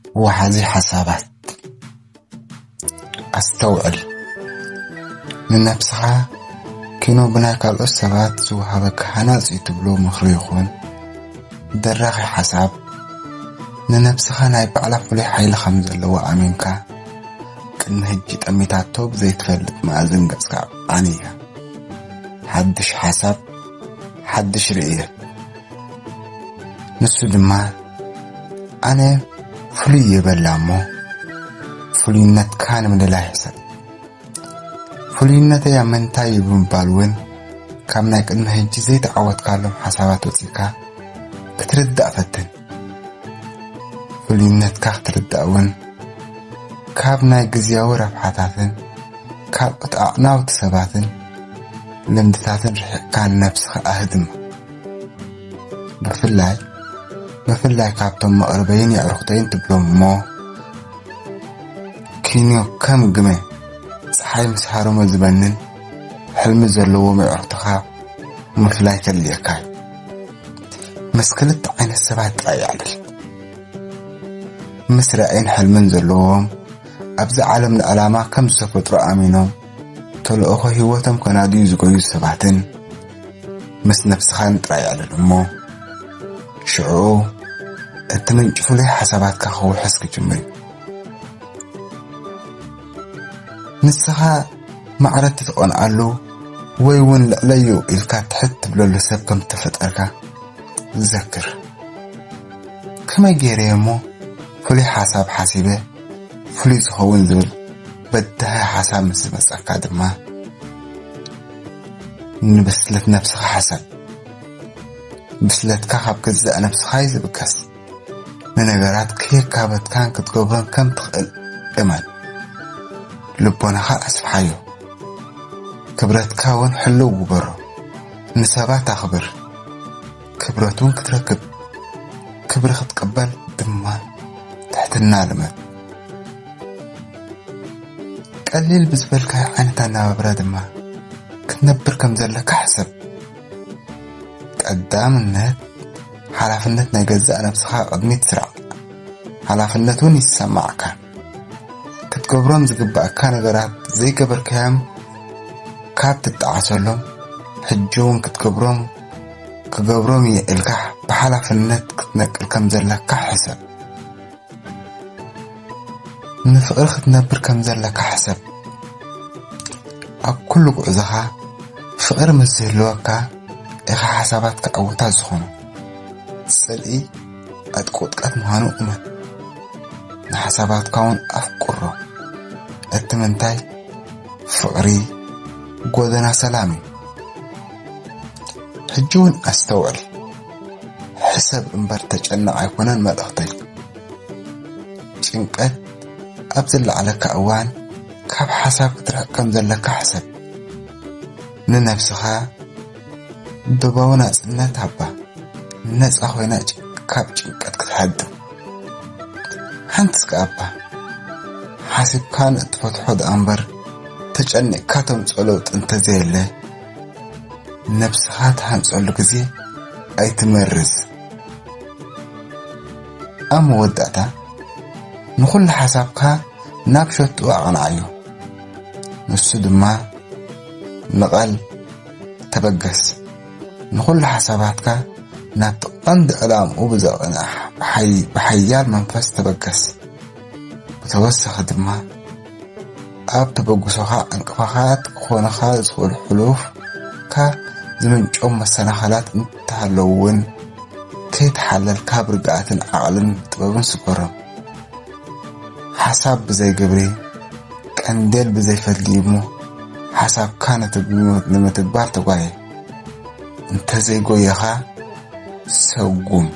ወሓዚ ሓሳባት። ኣስተውዕል። ንነብስኻ ኪኖ ብናይ ካልኦት ሰባት ዝወሃበካ ሃናጺ ትብሎ ምኽሪ ይኹን ደራኺ ሓሳብ፣ ንነብስኻ ናይ ባዕላ ፍሉይ ሓይሊ ከም ዘለዎ ኣሚንካ፣ ቅድሚ ሕጂ ጠሚታቶ ብዘይትፈልጥ መኣዝን ገጽካ ኣዕንያ። ሓድሽ ሓሳብ፣ ሓድሽ ርእየት። ንሱ ድማ፣ ኣነ ፍሉይ እየ በላ እሞ፣ ፍሉይነትካ ንምልላይ ሕሰብ። ፍሉይነተይ ኣብ ምንታይ እዩ ብምባል እውን፣ ካብ ናይ ቅድሚ ሕጂ ዘይተዓወትካሎም ሓሳባት ወጺእካ ክትርዳእ ፈትን። ፍሉይነትካ ክትርዳእ እውን፣ ካብ ናይ ግዝያዊ ረብሓታትን ካልኦት ኣዕናውቲ ሰባትን ልምድታትን ርሒቕካ ንነብስኻ ኣህድማ። ብፍላይ፣ ብፍላይ ካብቶም መቕርበይን የዕሩኽተይን ትብሎም እሞ፣ ኪንዮ ከም ግመ ጸሓይ ምስ ሃረሞ ዝበንን ሕልሚ ዘለዎም የዕሩኽትኻ ምፍላይ ከድልየካ እዩ። ምስ ክልተ ዓይነት ሰባት ጥራይ የዕልል። ምስ ራእይን ሕልምን ዘለዎም፣ ኣብዚ ዓለም ንዕላማ ከም ዝተፈጥሩ ኣሚኖም፣ ተልእኾ ህይወቶም ከናድዩ ዝጎዩ ሰባትን ምስ ነብስኻን ጥራይ የዕልል እሞ፣ ሽዑ እቲ ምንጪ ፍሉይ ሓሳባትካ ክውሕስ ክጅምር እዩ። ንስኻ ማዕረ እትትቐንኣሉ ወይ እውን ልዕለዩ ኢልካ ትሕት ትብለሉ ሰብ ከም እተፈጠርካ ዘክር። ከመይ ገይረ እየ እሞ ፍሉይ ሓሳብ ሓሲበ ፍሉይ ዝኸውን ዝብል በዳሂ ሓሳብ ምስ ዝመጸካ ድማ፣ ንብስለት ነብስኻ ሓሰብ። ብስለትካ ካብ ገዛእ ነብስኻ እዩ ዝብገስ። ንነገራት ከየካበትካን ክትገብሮን ከም ትኽእል እመን። ልቦናኻ ኣስፍሓዮ። ክብረትካ እውን ሕልው ግበሮ። ንሰባት ኣኽብር። ክብረት እውን ክትረክብ፣ ክብሪ ክትቅበል ድማ ትሕትና ልመድ። ቀሊል ብዝበልካዮ ዓይነት ኣነባብራ ድማ ክትነብር ከም ዘለካ ሕሰብ። ቀዳምነት፣ ሓላፍነት ናይ ገዛእ ነብስኻ ቅድሚት ስራዕ። ሓላፍነት እውን ይሰማዕካ። ክትገብሮም ዝግባእካ ነገራት ዘይገበርካዮም ካብ ትጠዓሰሎም፣ ሕጂ እውን ክትገብሮም፣ ክገብሮም እየ ኢልካ ብሓላፍነት ክትነቅል ከም ዘለካ ሕሰብ። ንፍቕሪ ክትነብር ከም ዘለካ ሕሰብ። ኣብ ኩሉ ጉዕዞኻ ፍቕሪ ምስ ዝህልወካ ኢኻ ሓሳባትካ ዕዉታት ዝኾኑ። ጽልኢ ዕጥቂ ውድቀት ምዃኑ እመን። ንሓሳባትካ እውን ኣፍቅሮ። እቲ ምንታይ ፍቕሪ ጎደና ሰላም እዩ። ሕጂ እውን ኣስተውዕል። ሕሰብ እምበር ተጨነቕ ኣይኮነን መልእኽተይ። ጭንቀት ኣብ ዝለዓለካ እዋን ካብ ሓሳብ ክትርሕቅ ከም ዘለካ ሕሰብ። ንነብስኻ ዶባዊ ናጽነት ሃባ፣ ነጻ ኮይና ጭ-፣ ካብ ጭንቀት ክትሃድም። ሓንቲ እስከ እባ ሓሲብካን እትፈትሖ ደኣ እምበር ተጨኒቕካ ተምጽኦ ለውጢ እንተዘየለ፣ ነብስኻ ትሃንጸሉ ግዜ ኣይትመርዝ። ኣብ መወዳእታ፣ ንኹሉ ሓሳብካ ናብ ሸትኡ ኣቕንዓዮ። ንሱ ድማ ንቐል ተበገስ። ንኹሉ ሓሳባትካ ናብቲ ቀንዲ ዕላምኡ ብዘቕንዕ ብሓይ-፣ ብሓያል መንፈስ ተበገስ። ብተወሳኺ ድማ፣ ኣብ ተበግሶኻ ዕንቅፋት ክኾኑኻ ዝኽእሉ ሕሉፍካ ዝምንጮም መሰናኸላት እንተሃለዉ እውን፣ ከይተሓለልካ ብርግኣትን ዓቕልን ጥበብን ስገሮም። ሓሳብ ብዘይ ግብሪ፣ ቀንዴል ብዘይ ፈትሊ እዩ እሞ፣ ሓሳብካ ንትግ-፣ ንምትግባር ተጓየ። እንተዘይጎየኻ፣ ሰጉም።